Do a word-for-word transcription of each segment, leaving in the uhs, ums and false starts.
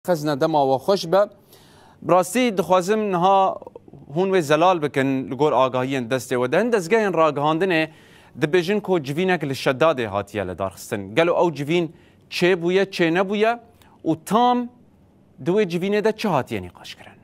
Xezne dema we xweş be. Bi rastî dixwazim niha hûn wê zelal bikin li gor agahiyên destê we de. Hin dezgehên ragihandinê dibêjin ku civînek li Şedadê hatiye lidarxistin. Gelo ew civîn çêbûye, çênebûye û tam di wê civînê de çi hatiye nîqaşkirin?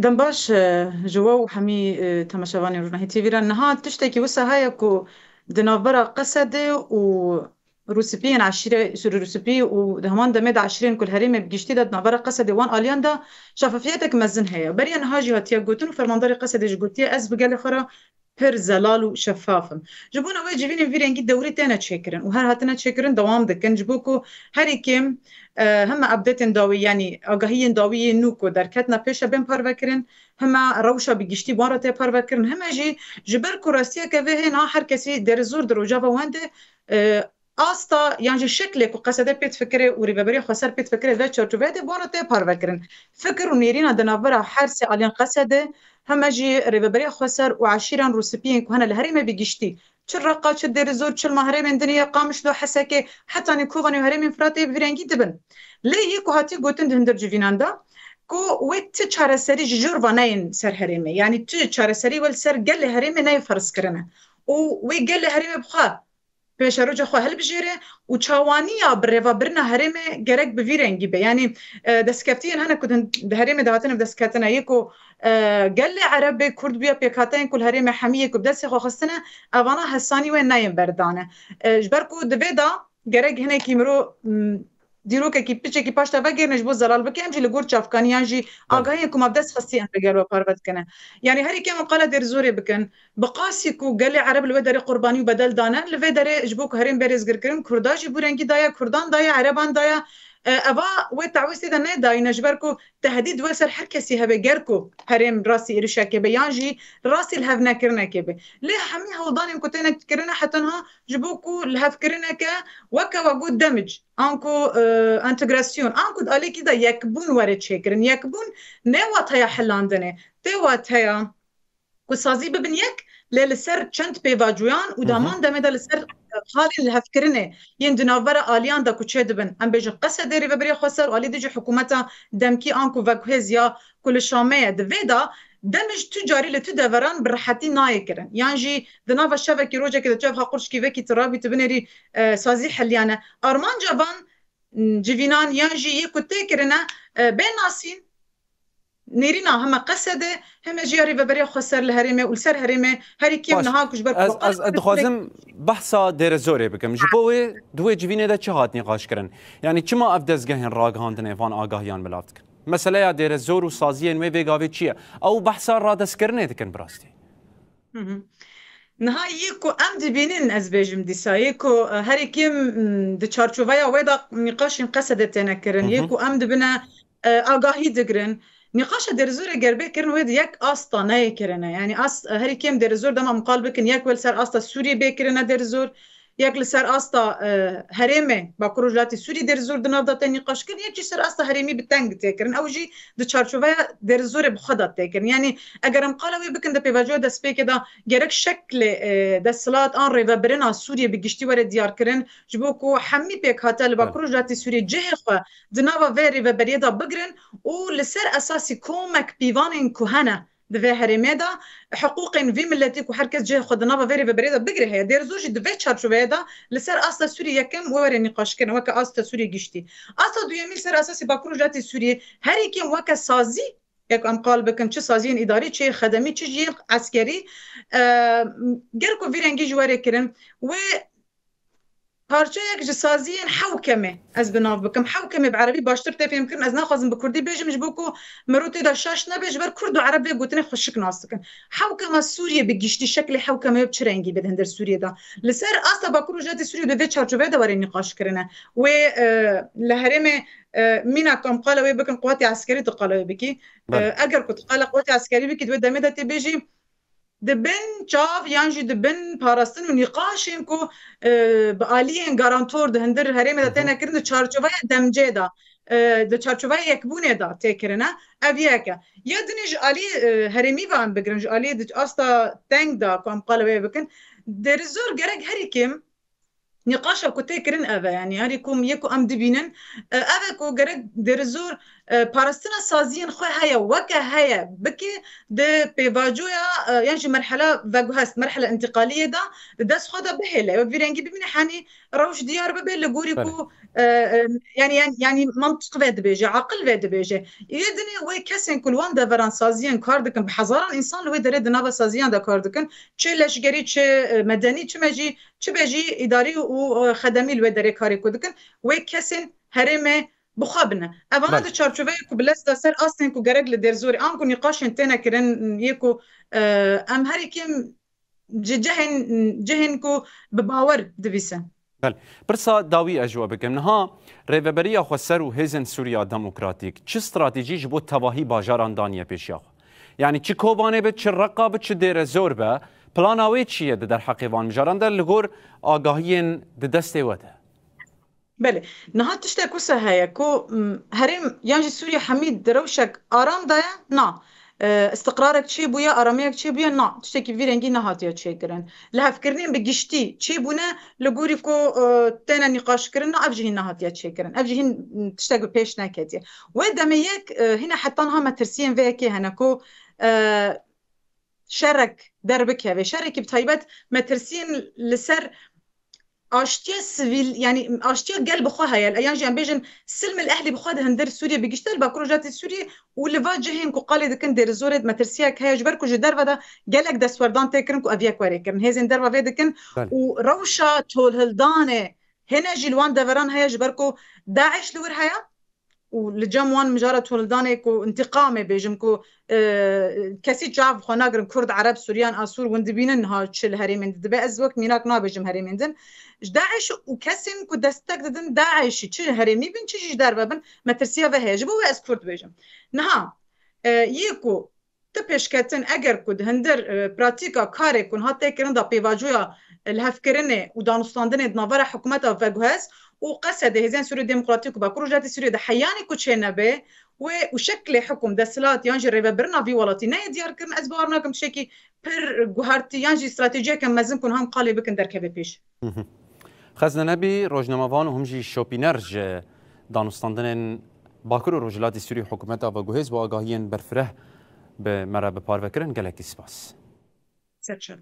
Dem baş, e, ji we û hemî, e, temaşevanên Rojnahî T V re. Niha tiştekî wisa heye ku di navbera Qesedê û Rûspiyên eşîre, Sûrî Rûspî û di heman demê de eşîrên ku li herêmê bi giştî de di navbera Qesedê wan aliyan de şefafiyetek mezin heye. Beriya niha jî hatiye gotin û fermandarê Qesedê jî gotiye, ez bi gelê xwe re pir zelal û şefaf im. Ji bona wê civînên vî rengî dewrî têne çêkirin û her hatine çêkirin dewam dikin. Ji bo ku herî kêm, e, heme updatên dawî, yanî agahiyên dawî yên nû ku derketine pêşe bên parvekirin, heme rewşa bi giştî wan re tê parvekirin, heme jî ji ber ku rastiyeke vê hê niha her kesî Dêrizor di rojava wendê, e, asta yan jî şeklê ku Qesede pê difikire û Rêveberiya Xweser pê difikire vê çarçoveyê de wan re tê parvekirin. Fikir û nêrîna di navbera her sê aliyên Qesede, heme jî Rêveberiya Xweser û eşîran Rûspiyên ku hene li herêmê bi giştî, çi Reqa, çi Dêrizor, çi li ma herêmên din ye, Qamişlo, Hesekê, hetanî Kobanê û herêmên Firatê bi vî rengî dibin. Lê yê ku hatiye gotin di hundir civînan de, ku wê ti çareserî ji jor ve neyên ser herêmê. Yanî tu çareserî we li ser gelê herêmê neyê ferzkirine. Û wê gelê herêmê bi xwe pêşeroja xwe hilbijêre û çawaniya bi rêvebirina herêmê gerek bi vî rengî be. Yanî, e, destkeftiyên hene ku di, di herêmê de hatine bi destketine, yê ku, e, gelê Ereb bê Kurd bûye pêkhateyên ku li herêmê hemî yê ku bi destê xwe xistine, evana hesanî wê neyên berdane. E, ji ber ku di vê de gerek hinekî miro, m, dîrokekî piçekî paş de vegêrine ji bo zelal bike, em jî li gor çavkanî yan jî Belê. agahiyên ku me bi dest xistî em li gel we parve dikine. Yanî herî kêm em qala Dêrizorê bikin. Bi qasî ku gelê Ereb li wê derê qurbanî û bedel dane, li vê derê ji bo ku herêm bê rêzgirkirin, Kurda jî bû rengî daye, Kurdan daye, Ereban daye. E, eva wê tewîstê de nedayîne, ji ber ku tehdîd wê ser her kesî hebe, ger ku herêm rastî êrişekê be yan jî rastî lihevnekirinekê be. Lê hemî hewldanên ku têne kirine heta niha ji bo ku lihevkirineke weke we got demij, anku, e, entegrasyon, anku di alîkî de yekbûn were çêkirin. Yekbûn ne wateya hilandinê, tê wateya ku sazî bibin yek, lê li ser çend pêvajoyan û Hı hı. daman demê de li ser, e, xalên lihevkirinê yên di navbera aliyan de ku çêdibin. Em bêjin Qesedê Rêveberiya Xweser û alî din jî hikûmeta demkî anku veguhêz ya ku li Şamê ye. Di vê de demij tu carî li tu deveran bi rehetî nayê kirin. Yan jî di nava şevekî rojekê de çev ha qurşkî vekî tu rabî tu binêrî, e, sazî heliyane. Armanca van, m, civînan yan jî yê ku tê kirine, e, bên nasîn, nêrîna heme Qesede, heme jî ya Rêveberiya Xweser li herêmê û li ser herêmê herî kêm Baş. niha ku ji ber Ez, ku ez, ez dixwazim behsa Dêrezorê bikim. Ji bo wê di wê civînê de çi hat nîqaş kirin? Yanî çima ev dezgehên ragihandinê van agahiyan milav dikin? Meseleya Dêrezor û saziyên wê vê gavê çi ye? Ew behsa radestkirinê dikin bi rastî. Hı hı. Niha yê ku em dibînin, ez bêjim dîsa, yê ku, e, herî kêm, m, di çarçoveya wê de nîqaşên Qesedê têne kirin, Hı yê hı. ku em dibine, e, agahî digirin. Nîqaşa Dêrizorê ger bê kirin wê di yek asta neyê kirine. Yanî as-, e, herî kêm Dêrizor dema miqal bikin, yek wê li ser asta Sûriyê bê kirine Dêrizor, yek li ser asta, e, herêmê Bakur Rojhilatê Sûrî Dêrizor di nav de tê nîqaş kirin, yek jî ser asta herêmî bi teng tê kirin. Ew jî di çarçoveya Dêrizorê bi xwe de tê kirin. Yanî eger em qala wê bikin di pêvajoya destpêkê de gerek şeklê, e, desthilat an rêvebirina Sûriyê bi giştî were diyar kirin, ji bo ku hemî pêkhate li Belê. Bakur Rojhilatê Sûriyê cihê xwe di nava vê rêveberiyê de bigirin û li ser esasî komek pîvanên ku hene di vê herêmê de hiqûqên vî miletî ku her kes cihê xwe di nava vê rêveberiyê de bigire heye. Dêrizor jî di vê çarçoveyê de li ser asta Sûriyê yekem wê were nîqaşkirin weke asta Sûriyê giştî. Asta duyemî li ser esasî Bakur û Rojhilatê Sûriyê herî kêm weke sazî, yek em qal bikin, çi saziyên îdarî, çi xedemî, çi jî eskerî, e, ger ku vî rengî ji were kirin, wê parçeyek ji saziyên Hewkemê ez bi nav bikim. Hewkemê bi erebî baştir tê fêhmkirin. Ez naxwazim bi kurdî bêjim ji bo ku miro tê de şaş nebe, ji ber kurd û ereb vê gotinê xweşik nas dikin. Hewkema Sûriyê bi giştî şeklê Hewkemê bi çi rengî be di hundir Sûriyê de? Li ser asta Bakur û Rojhilatê Sûriyê di vê çarçoveyê de were nîqaş kirine. Wê, e, li herêmê, e, mîna ku em qala wê bikin, quwetê eskerî tu qala wê bikî. Belê. E, eger ku tu qala quwetê eskerî bikî, di wê demê de tê bêjî, di bin çav yan jî di bin parastin û nîqaşên ku, e, bi aliyên garantor di hundir herêmê de Hı hı. têne kirin di çarçoveya demcê de, e, di çarçoveya yekbûnê de tê kirine. Ev yek e. Ya dinê ji alî, e, herêmî ve em bigirin, ji alî di asta teng de ku em qala wê bikin, Dêrizor gerek herî kêm Nîqaşa ku tê kirin ev e, yanî herî ku yê ku em dibînin, e, ev e ku gerek Dêrizor, e, parastina saziyên xwe heye, weke heye bike di pêvajoya, e, yan jî merhela veguhest, merhela întîqaliyê de di dest xwe de bihêle. Wê vî rengî bibîne, henî rewş diyar bibe li gorî Belê. ku, e, e, yanî, yanî, yanî mantiq ve dibêje, aqil ve dibêje. Yê dinê wê kesên ku li wan deveran saziyên kar dikin, bi hezaran însan li wê derê di nava saziyan de kar dikin, çi leşgerî, çi, e, medenî, çi me jî, çi be jî îdarî û, e, xedemî li wê derê karê ku dikin, wê kesên herêmê bi xwe bine. Ev ana Belê. di çarçoveyê ku bi lez de ser astên ku gerek li Dêrzorê, anku nîqaşên têne kirin, yê ku, e, em herî kêm ji cihên, cihên ku bi bawer divîsin. Belê. Pirsa dawî ez ji we bikim. Niha Rêveberiya Xweser û Hêzên Sûriya Demokratîk çi stratejî ji bo tevahî bajaran daniye pêşiya xwe? Yanî çi Kobanê be, çi Reqa be, çi Dêrezor be, plana wê çi ye di derheqê van mijaran de li gor agahiyên di destê we de? Belê. Niha tiştek wisa heye ku, m, herêm yan jî Sûriye hemî di rewşek aram de ye? Na. E, istiqrarek çêbûye, aramiyek çêbûye? Na. Tiştekî vî rengî nehatiye çêkirin. Lihevkirinên bi giştî çêbûne li gorî ku, e, têne nîqaşkirin? Na, ev jî hîn nehatiye çêkirin. Ev jî hîn, m, tiştek bi pêş neketiye. Wê demê yek, e, hîne heta niha metirsiyên vê yekê hene ku, e, şerek derbikeve. Şerekî bi taybet metirsiyên li ser aştiya sivîl, yanî aştiya gel bi xwe heye. Yan jî em bêjin silmil ehlî bi xwe di hundir Sûriyê bi giştir, li Bakur Rojhilatê Sûriyê û li va cihên ku qalê dikin Dêrizorê metirsiyek heye, ji ber ku ji derve de gelek destwerdan tê kirin ku ev yek were kirin. Hêzên derve vê dikin Belê. û rewşa tolhildanê hene jî li wan deveran heye, ji ber ku DAIŞ li wir heye. Û li cem wan mijara toldanê ku întîqamê bêjim ku, e, kesî çav xwe nagirin, Kurd, Ereb, Suryan, Asûr, hûn dibînin niha çi li herêmên din dibe. Ez wek mînak nabêjim herêmên din. Ji DAIŞ û kesên ku destek didin DAIŞî, çi herêmî bin, çi jî ji derve bin, metirsiya ve heye. Ji bo wê ez Kurd bêjim. Niha, e, yê ku tu pêşketin, eger ku di hundir, e, pratîka karê ku niha tê kirin de pêvajoya, e, lihevkirinê û danûstandinê di navbera hikûmeta veguhez û Qesedê, Hêzên Sûriyê Demokratîk û Bakur Rojhilatê Sûriyê de heyanî ku çênebe, wê û şeklê hikûm, desthilat yan jî rêvebirina vî welatî neyê diyarkirin, ez bawer nakim tiştekî pir guhertî yan jî stratejiyeke mezin ku niha em qalê bikin derkeve pêş. Hı hı. Xezne Nebî, rojnamevan û him jî şopîner ji danûstandinên Bakur û Rojhilatê Sûrî hikûmeta veguhêz bo agahiyên berfireh bi me re bi parve kirin. Gelekî spas. Ser çav.